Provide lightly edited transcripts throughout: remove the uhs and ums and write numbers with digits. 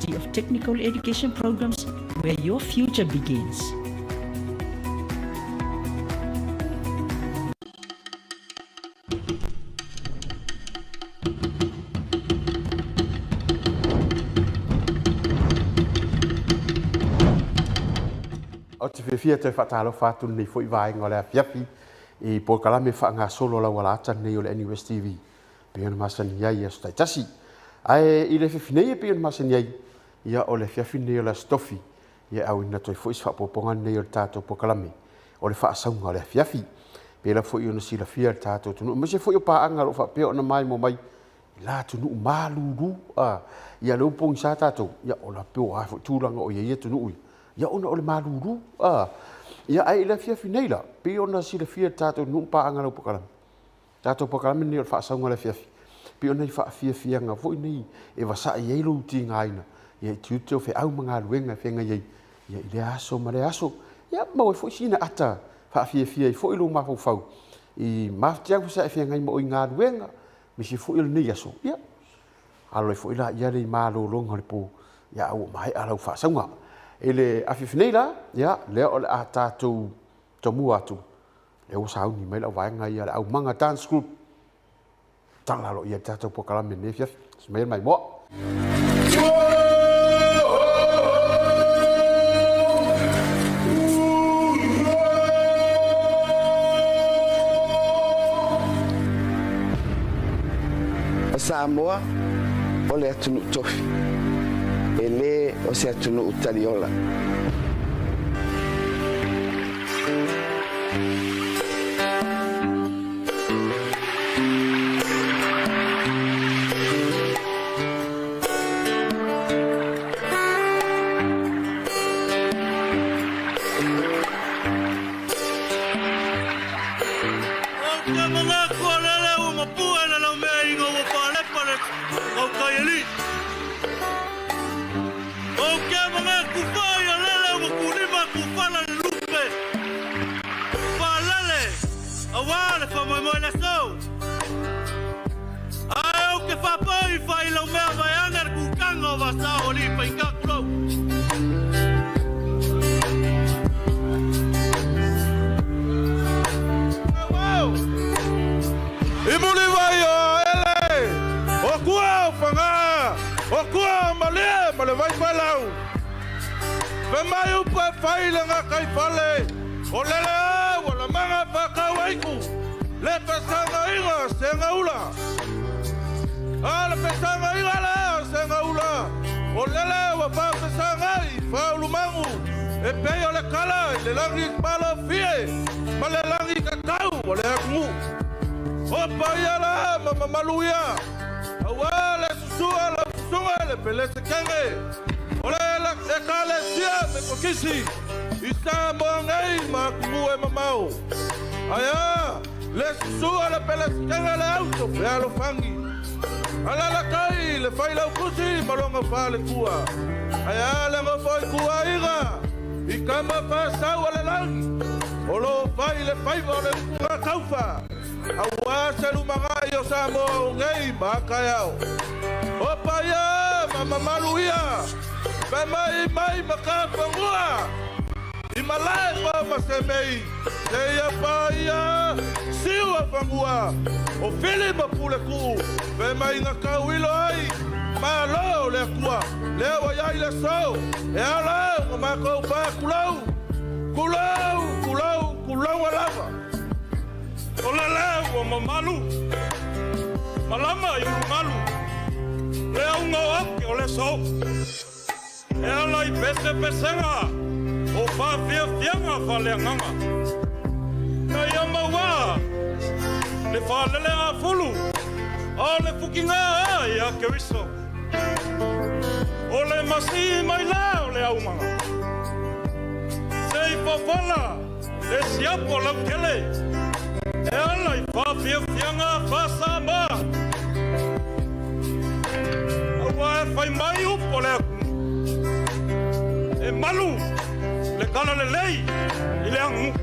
diversity of technical education programs where your future begins. Ou te fiafia toe faatalofa atu lenei foi vaega o le afiafi i polokalame faagasolo lauala ata lenei o le NUS TV pei ona masani ai i aso taitasi. Ae i le afiafi nei e pei ona masani ai, ia o le afiafi lenei o le Aso Tofi, ia e auina atu ai foi se faaopoopoga lenei o le tatou polokalame o le faasauga o le afiafi. Pei lava foi ona silafia e le tatou atunuu, aemaise foi o paaga o lo o faapea ona maimoa mai i la atunuu malulu. Ia lea ua pogisa tatou, ia o la po o a foi tulaga o i ai atunuu ia, ia ona o le malulu. Ia ae i le afiafi nei la, pei ona silafia e le tatou atunuu paaga lau polokalame. Tatou polokalame lenei o le faasauga o le afiafi, pei o nai faafiafiaga foi nei e vasai ai lou tigaina, ia i tiute o feau ma galuega e feagai ai, ia i lea aso ma lea aso. Ia maua ai foi sina ata faafiafia ai foi lou mafaufau i mafatiaga foi sa e feagai ma oe i galuega, aemaise foi o lenei aso, ia alo ai foi la ia le malologa o le po, ia a ua maea lau faasauga. I le afiafi nei la, ia lea o le a tatou tomua atu, lea ua sauni mai lau vaega ia le Aumaga Dance Group, tala lo ia le tatou polokalame lenei afiafi. Se mai mai moa. O Samoa o le atunuu tofi, e lē o se atunuu taliola. Ou te manatu o lele ua mapua i le laumea ina ua faalepa le tautai alii. Ou te manatu foi o lele ua tulima tufala le lupe faalele aua le faamoemoe le aso. Ae ou te faapoi fai laumea vaeane le kutaga o Vasao alii faigā tulou. I mulivai o Aele, o tua o Faga, o tua o Malie ma le Vaifalau. Fe mai upu e fai le gataifale, o lele e ua lamaga faatauaiku, le pesagaiga o Segaula. A le pesagaiga lea o Segaula, o lele ua faafesagai i faaulumagu, e pei o le kala i le lagi malofie ma le lagi tatau o le atunuu. O paia la ma mamalu ia, auā le susua lau susuga i le Pelesekene o le Ekalesia Metotisi i Samoa nei ma atunuu e mamao. Ae a le susua le Pelesekene le Auso Fealofani, alalatai le Failautusi ma lona faletua. Ae a le nofo ituaiga i tama faasau o le lagi, o lo o fai le faiva o le utuga taufa, auā se lumanai o Samoa o nei ma a taeao. O paia ma mamalu ia, fe mai mai ma tafanua, i malae po ma semei, seia paia siu o fanua, o fili ma puletuu, fe mai na tauilo ai, malo o le Atua, lea ua i ai le aso, e ala ona matou faatulou, tulou, tulou, tulouna lava. O le lē ua mamalu, malama i ulugalu, le auga o ake o le aso. E ala i pesepesega o faafiafiaga faaleagaga. Na ia mauā le faalele afulu a o le fukiga a ia Keriso. O le masi mai lea o le aumaga. Se i fofola le siapo lautele e ala i faafiafiaga faa-Samoa. Aua e fai mai upu o le atunuu, e malu le talalelei i le aganuu.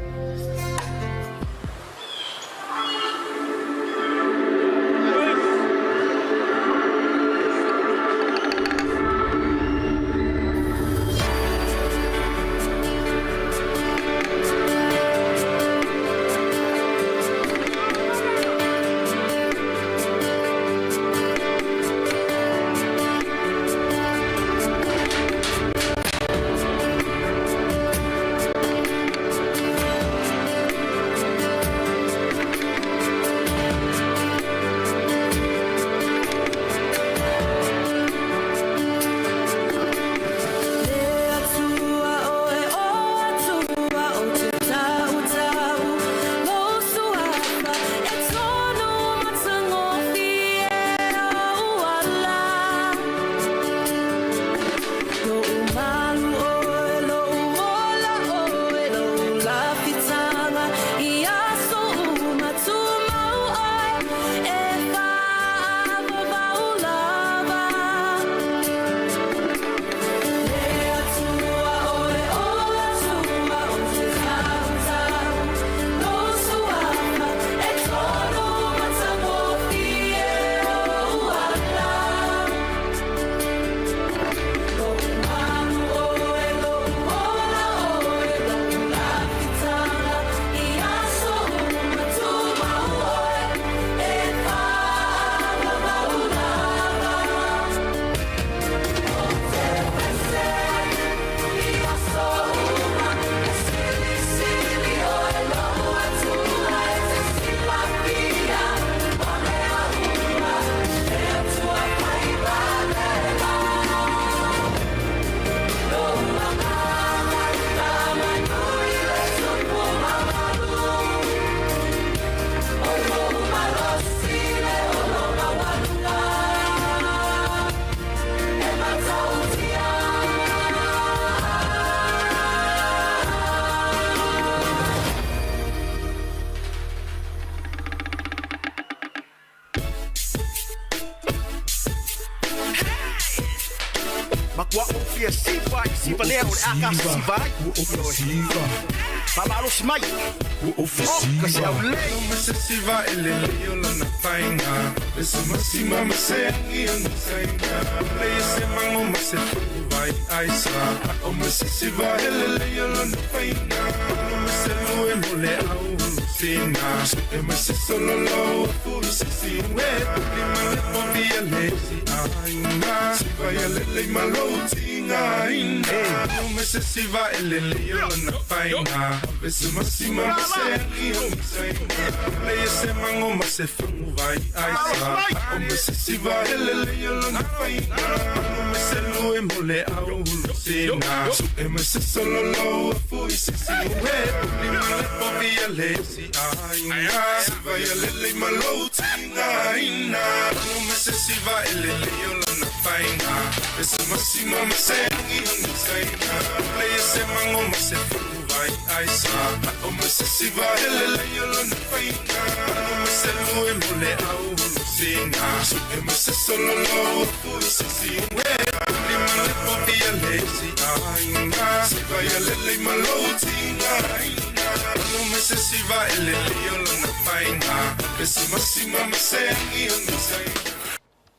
Matua ou fia siva i siva lea o le aka siva ai. Faamalosi mai. O ka se aulei.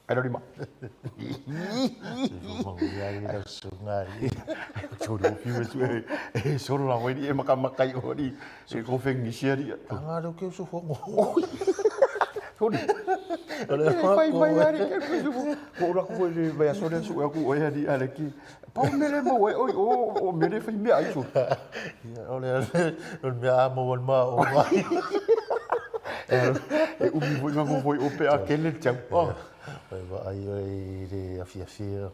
Ai lau lima. E solo la wai e makamaka i ori. E ko whengisi ari. Anga reo ke usu fongo. Sori. O le E whai mai ari ke usu fongo. Ko ora ku e mai asore asu aku oe ari ale ki. Pau mere mo e oi o o mere whai mea ai so. O le o le mea a mo ma o mai. E umi foi ngā foi o pe a kele tau. Oh. Oi va ai oi le afiafia.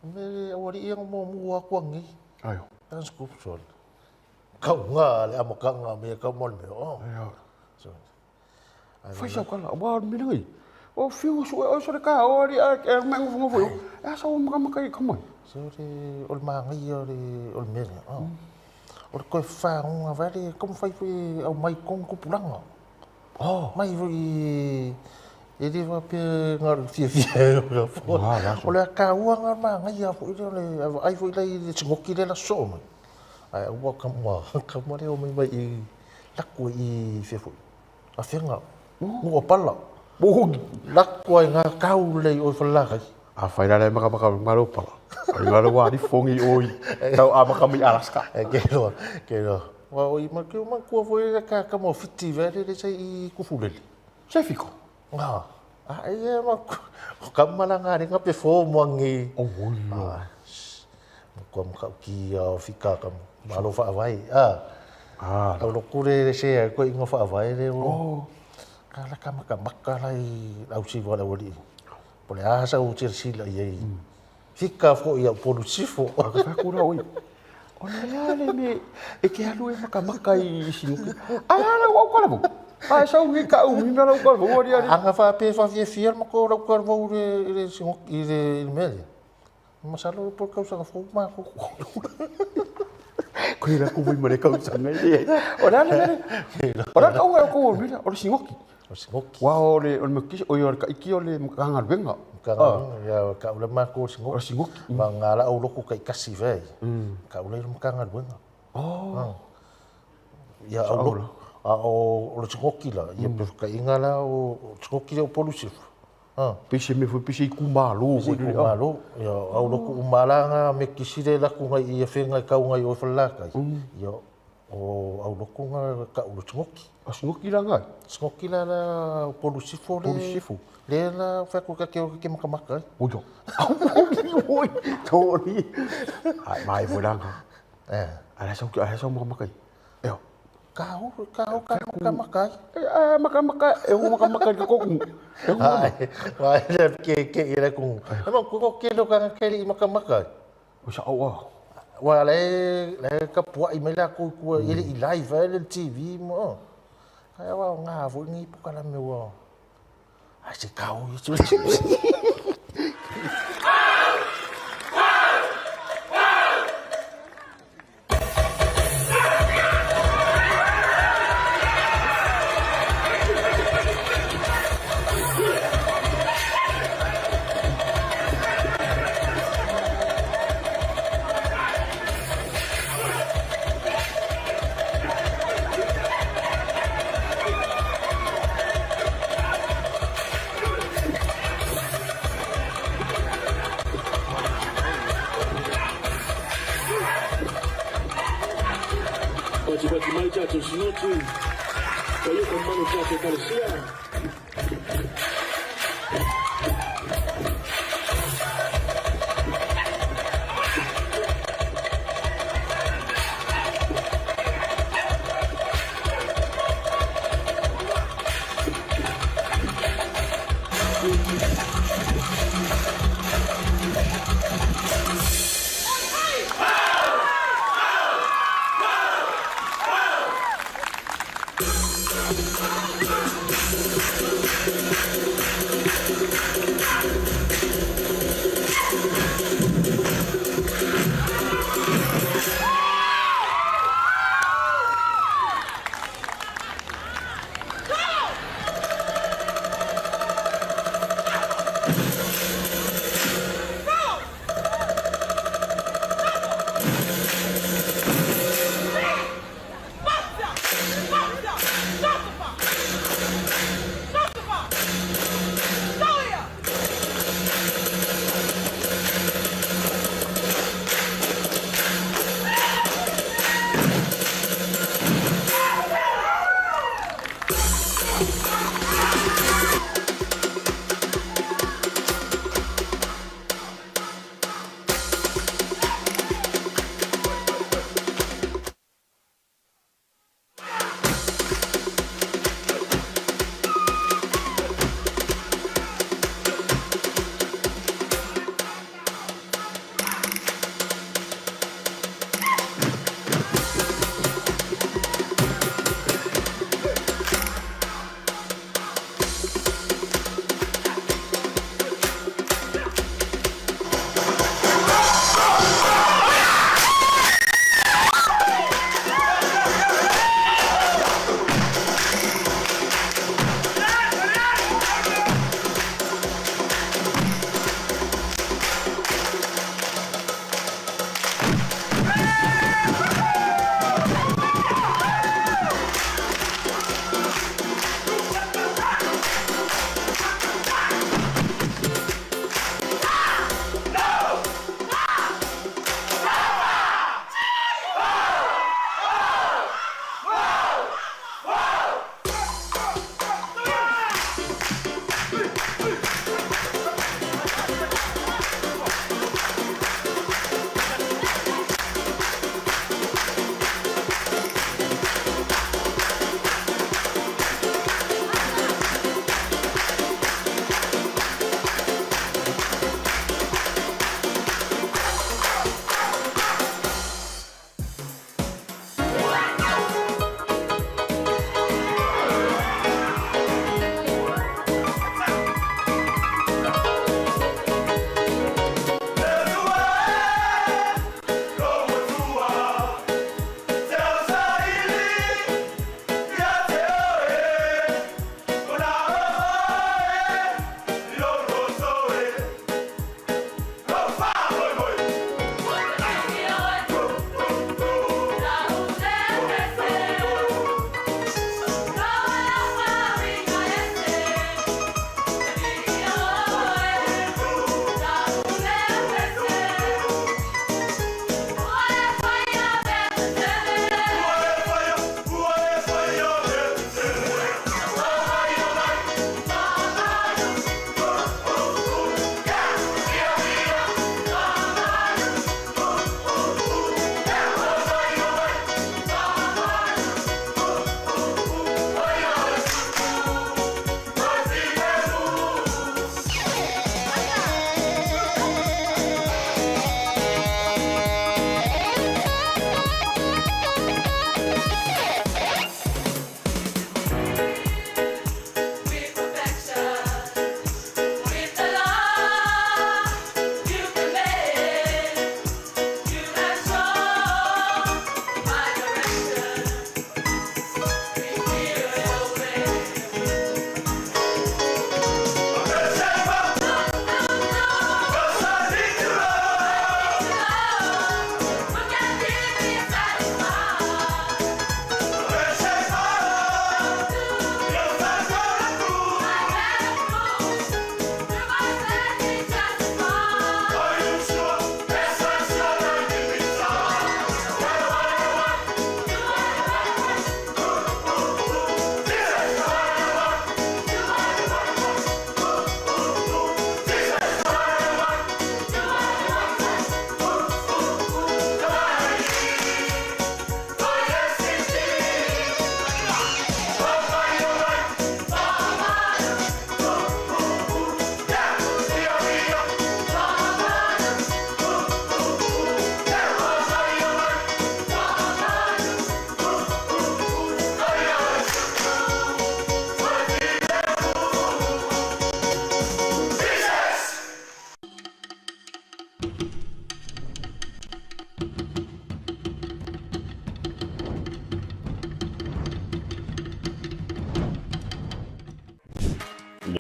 Me awari ia mo mu a kuangi. Aio. Transcription. Kau ngā le amakanga me ka mo me o. Aio. So. Whai sau kala, wa mere ngai. O whiu su e o sore ka o ari a e mai ngofo ngofo. E asa o makamaka i kamai. So le o le maangai o le o le mele. Oh. O le koe whaonga vale komu whai fui au mai kong kupulanga. Oh. Mai fui e le wa pe ngā fia fia o le fo. Ah, la so. O le kaua ngā maangai a fo i le ai fo i le singoki le la so mai. Ai ua ka mua leo mai mai i laku i fia fo. A whenga. Mua pala. Mohogi. Laku ai ngā kau lei o whalakai. A whai rara e makamaka ngā rau pala. Ai ngā rau wāri fongi oi. Tau a makami Alaska. E ke roa, ke roa. Wa o i ma kua foi le ka ka mo fiti vere le sai i kufulele. Se fiko. Ngā. A e ma o ka mala ngā ringa pe fo mwangi. O oi. Ah. Kua maka ki a o fika ka mo. Malo whaawai. Ah. Ah. Au lokure le se a koe ingo whaawai le o. Oh. Ka la ka maka maka lai au si wala wali. Pole a sa u tira sila i ei. Fika fo i au polu sifo. Ka whakura oi. O le ale me e ke alu e makamaka i sinuki. Ai ala wau kala Ai sau ngi ka u mi mala kala vau ari ari. Anga wha pe wha fia fia ma ko rau kala vau le le singoki i le mele. Masalo po kau sanga fo ma ko. Koe la ku mai mare kau sanga i. O le ale mele. O le kau au ko mi o le singoki. O singoki. Wa o le o le mekisi o le ka iki o le nganga Ka ya ka ula ma ko singoki. O singoki. Ma ngala au loko kai kasi ve. Ka ula i mkanga luenga. Oh. Ya au loko. A o le singoki la. Ia pe ka inga la o singoki o polu sifo. Ah. Pise me foi pise i kumalo. Pise i kumalo. Ia au loko umalanga me kisire la kunga i a whenga i kaunga i o whalakai. Ia o au loko nga ka ulu singoki. A singoki la ngai? Singoki la la polu sifo le. Polu sifo. Le la whaku ka ke o ke makamaka. Ojo. Oi, tori. Ai mai foi langa. Eh. Ala sau ala sau makamaka. Eo. Ka o ka o ka makamaka. Eh makamaka e o makamaka ka koku. Ai, vai le ke ke i le ku. Ma ku ko ke lo ka ke i makamaka. O sa o. Wa le le ka pua i mai la ku ku i le live le TV mo. Ai wa ngā fo ni pu kala me wa. Ai se kau i tu. Mai tatou Sinoti, paia ma mamalu o tatou Ekalesia.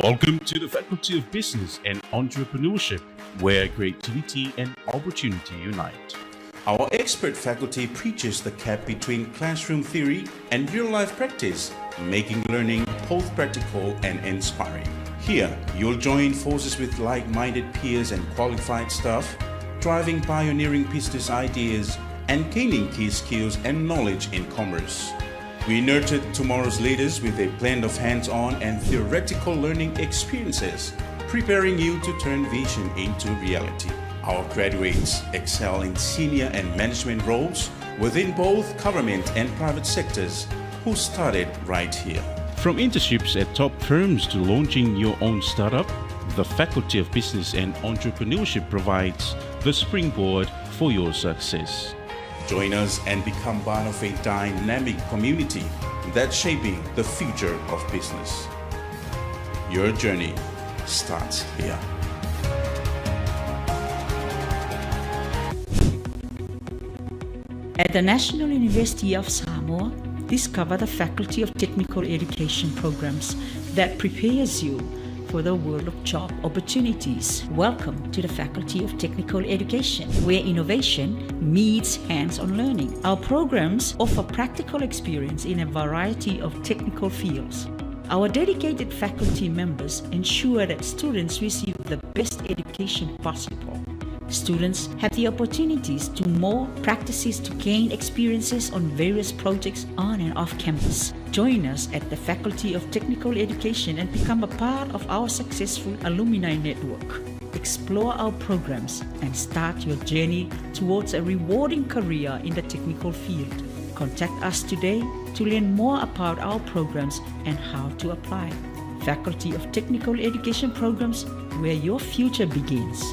Welcome to the Faculty of Business and Entrepreneurship, where creativity and opportunity unite. Our expert faculty preaches the gap between classroom theory and real life practice, making learning both practical and inspiring. Here, you'll join forces with like minded peers and qualified staff, driving pioneering business ideas and gaining key skills and knowledge in commerce. We nurtured tomorrow's leaders with a blend of hands on and theoretical learning experiences, preparing you to turn vision into reality. Our graduates excel in senior and management roles within both government and private sectors who started right here. From internships at top firms to launching your own startup, the Faculty of Business and Entrepreneurship provides the springboard for your success. Join us and become part of a dynamic community that's shaping the future of business. Your journey starts here. At the National University of Samoa, discover the Faculty of Technical Education programs that prepares you for the world of job opportunities. Welcome to the Faculty of Technical Education, where innovation meets hands-on learning. Our programs offer practical experience in a variety of technical fields. Our dedicated faculty members ensure that students receive the best education possible. Students have the opportunities to more practices to gain experiences on various projects on and off campus. Join us at the Faculty of Technical Education and become a part of our successful alumni network. Explore our programs and start your journey towards a rewarding career in the technical field. Contact us today to learn more about our programs and how to apply. Faculty of Technical Education programs where your future begins.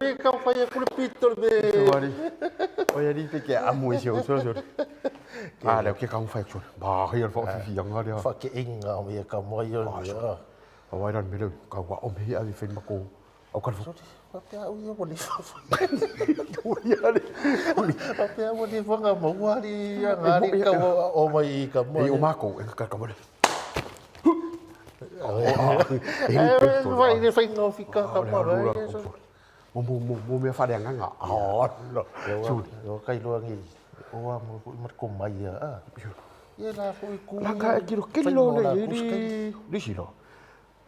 Ke kau fai aku le pito le. Sawari. O ia ni te ke amu e se o so so. Ah, leo ke kau fai so. Ba, hi al fa fi anga lea. Fa ke inga o ia ka mai o ia. A wai ran mele ka wa o me a fi mako. Au ka fo. Pa pea o ia wale fa. O ia le. Pa pea wale fa nga maua li nga li ka o mai ka mai. E o mako e ka ka mole. E vai le fai ngau fika ka mara. Mo mo mo mo mea whare anganga. Ah, no. O kai loa ngi. O a mo ko mar ko mai a. Ia la foi ku. La ka kilo kilo le li li silo.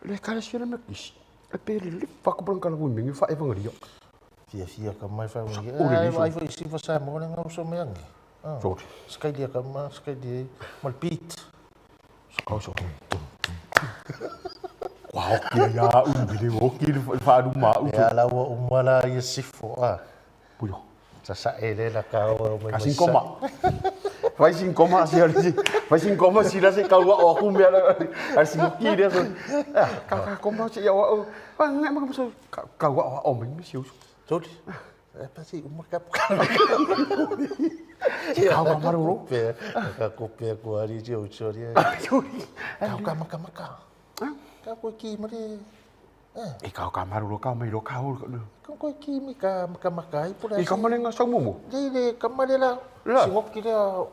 Le ka sila me kisi. E pe le fa ko blanka la mingi fa evangelio. Fia fia ka mai fa ngi. Ai vai foi si fa sa mo ngau so me angi. So. Skai dia ka ma skai dia mal pit. Kau so. Wow, kia ia u le o ki le wharu ma u. Ia la ua umala ia sifo a. Puyo. Sa sa ele la ka o mai. Ka sin koma. Vai sin koma si ali. Vai sin koma si la se ka ua o ku me ala. Al sin ki le so. Ka ka koma si ia o. Pa ngai ma so ka ua o mai mi si u. Toli. E pa si uma ka ka. Ka ka maru ro. Ka ko pe ko ari je o chori. Ka ka maka maka. Ka koe ki mare. E ka ka maru ro ka mai ro ka o. Ka koe ki mi ka maka maka i pura. I ka mare nga sau momo. Le le ka mare la. Singoki lea.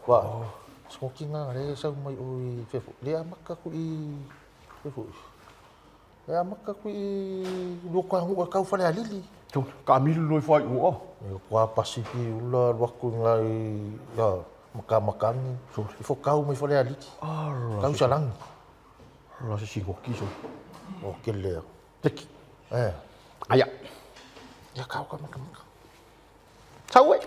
Wa. Singoki nga le sau mai o i fefo. Le a maka ku i fefo. Le a maka ku i loko angu a kau whare alili. Ka miru loi whai o. E kua pasipi ula luaku nga i ya maka makangi. I fo kau mai whare alili. Kau salangi. La se singoki so. O ke lea. Teki. Eh. Aia. Ia kau ka maka maka. Sau e.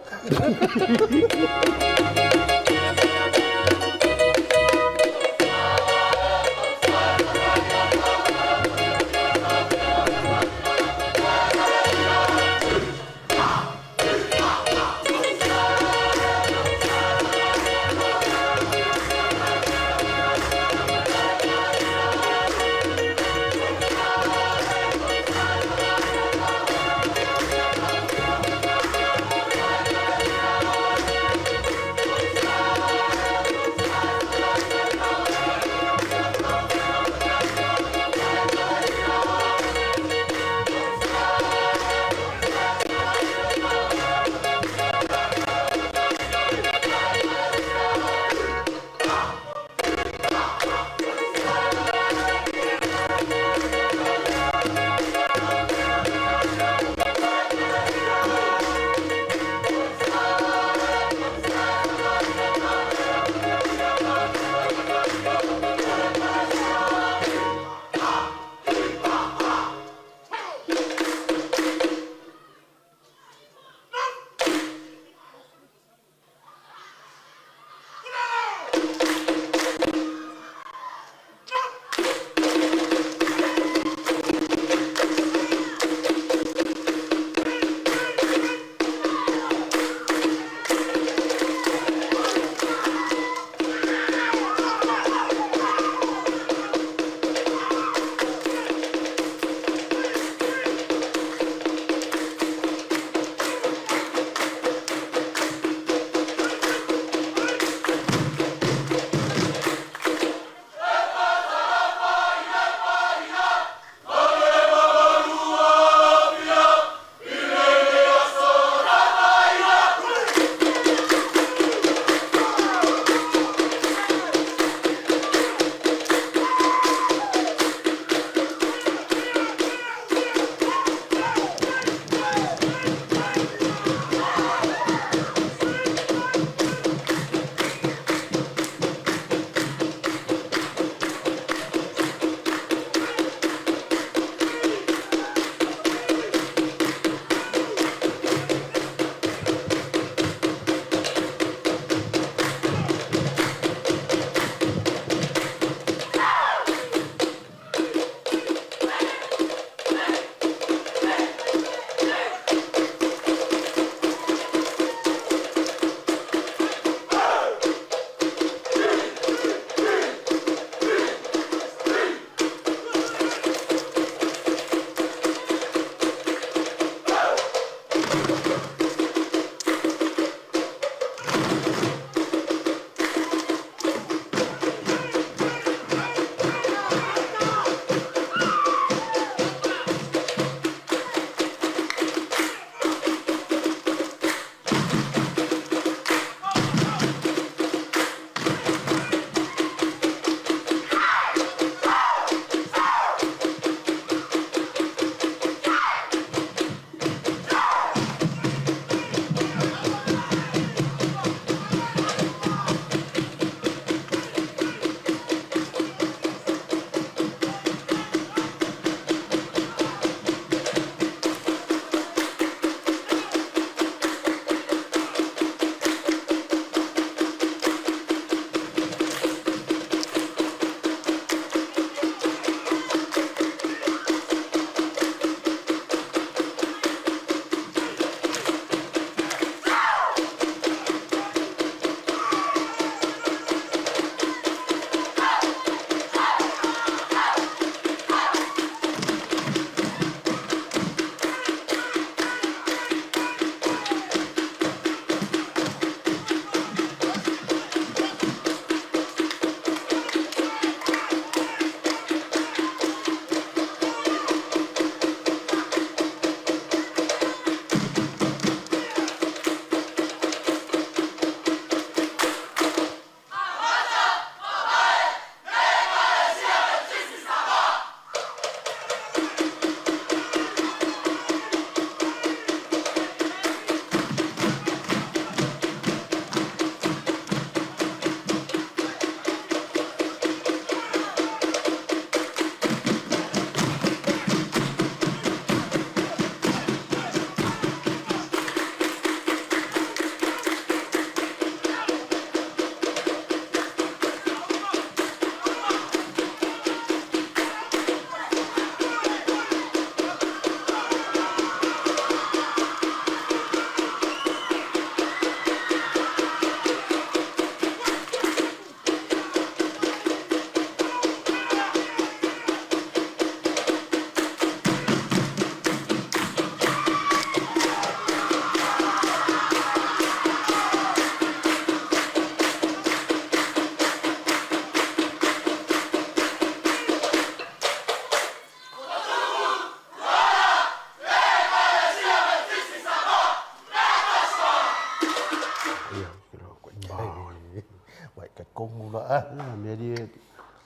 siva a. Ia, mea li e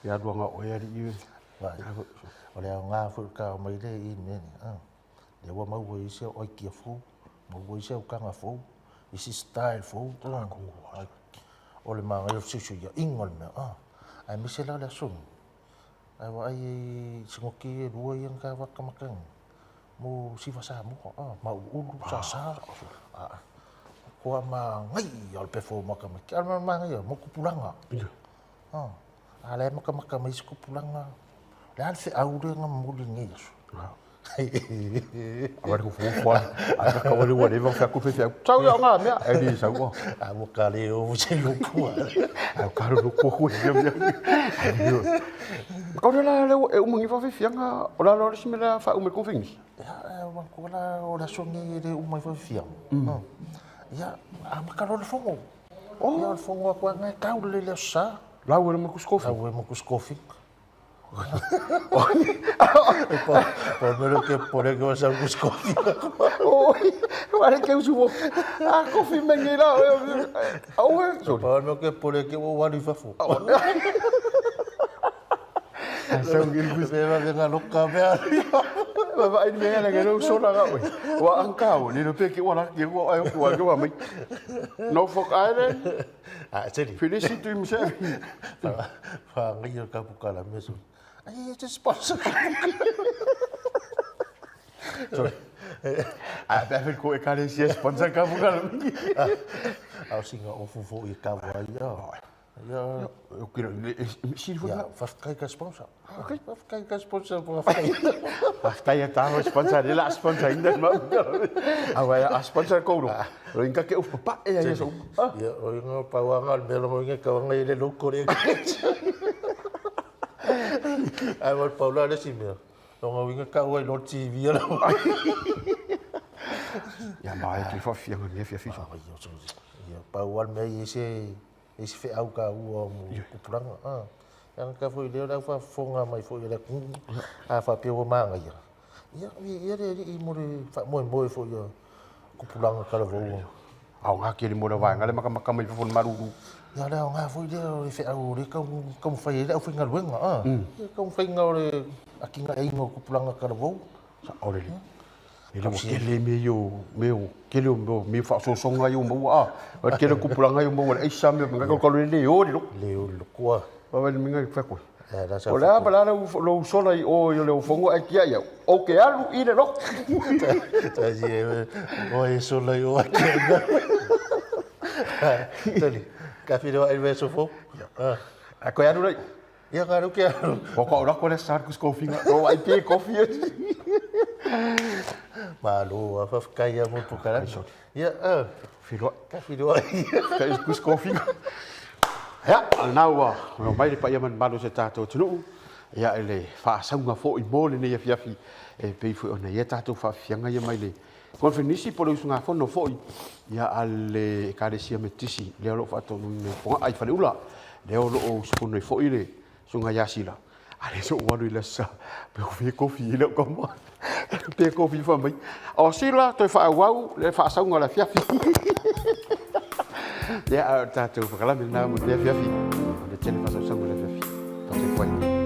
e alu anga oe alii. O le aoga foi o le kao mai lea i mea ni. Lea ua maua i isi au aikia fou, maua isi au taga fou, isi style fou. O le manaia o le fesuisuiaiga o le mea. Aemaise la le aso nei, ae vaai i sigoki e lua ia na ta matamata nei, mo siva Samoa, mauuluulu, sasa. Matua manaia o le perform a tamaiti. A o le manaia, mo tupulaga. A la e matamata mai isi tupulaga. O le a le feau lea na momoli i lenei aso? A wale kufu kwa. A ka wale wale va fa ku fe fe. Sau ya nga mea. E ni sau o. A ua ka le o se luku. A ka ro ku ku ya mea. Ka la le e umangi fa fe fianga o la lo se mea fa ume ku fingis. Ia, e manatua la o le aso lenei e le uma ai foi fiaga. Ia, amata loa le fono. Ia, o le fono atu lava lena e tau lelei i le Aso Sa. Lau e le makuskofi. Lau e makuskofi. Pau mea ke pole ke wasa kuskofi. Oi, wale ke usu mo. A kofi me ngi la. Au e. Pau mea ke pole ke o walu i fafo. Sau ngi kus. Me va venga loka mea. Va va ai mea le ngero sola ga oi. Wa angka o ni no pe ke wala ke wa ai wa ke wa mai. Norfolk Island. Ah, seli. Felicity himself. Whangai o ka pukala me so. Ai, te sponsor. Sorry. A pe fel ko e kare si sponsor ka pukala. A o singa o fufo i ka wa ia. Ia, o kira si fu. Ia, whawhkai ka sponsor. Okay. Whawhkai ka sponsor po whawhkai. Whawhkai a tāwa sponsor, le la sponsor inda ma. A wai a sponsor kouro. Ro inga ke upa pa e ia so. Ia, o inga pawanga le mea longo inga kawanga i le loko le. Ai wa paula le si mea. Longa winga ka ua i lo TV ala. Ia ma e tu whawhia ngā mea whiawhi. Ia, pau al mea i se e se feau ka ua mo kupuranga. Ah. Ia ka foi leo lau whafonga mai foi le ku. A wha pia ua maanga ia. Ia, ia le i mo le wha moe moe foi ia kupuranga ka lava ua. Au ngā kiri mo le waenga le makamaka mai fafo maruru. Ia le au ngā foi leo le feau le kau kau whai le au whainga luenga. Ah. Ia kau whainga o le akinga einga o kupuranga ka lava ua. Sa ore le. E le ua kele me yo me o kele o me me whaasosonga i o maua a. O kele kupuranga i o maua le aisa me nga ka le le o le lo. Le o le kua. Pa wale minga i whakoi. O le apa la lo sola i o i le ufongo ai kia ia. O ke alu i le lo. Ta si e o e sola i o a kia ia. Tali, ka whiro ai me sofo. A koe alu rei. Ia ka alu ke alu. O ka ora koe le sar kus kofinga. O ai pe kofi. Malo, a whawhikai a mo pukara. Ia, a. Whiro. Ka whiro ai. Ka kus kofinga. Ia, na ua, o mai le paia man malo se tātou atunuu, ia e le whaasauga fo i mō le nei afiafi, e pei foi ona ia tātou whaafianga ia mai le konfenisi po le usugafono foi, ia a le Ekalesia Metisi, lea o lo o faataunuuina i Fogaa i Faleula, lea o lo o usufono ai foi le susuga ia Sila, a le so ua alu i le aso sa, pe o fia kofi i lau kama, pe kofi fa mai. O Sila, toe whaauau le whaasauga o le afiafi. Ia, a o tātou whakalame nā mo le afiafi, o le tele whaasausaga o le afiafi. Tātou whai.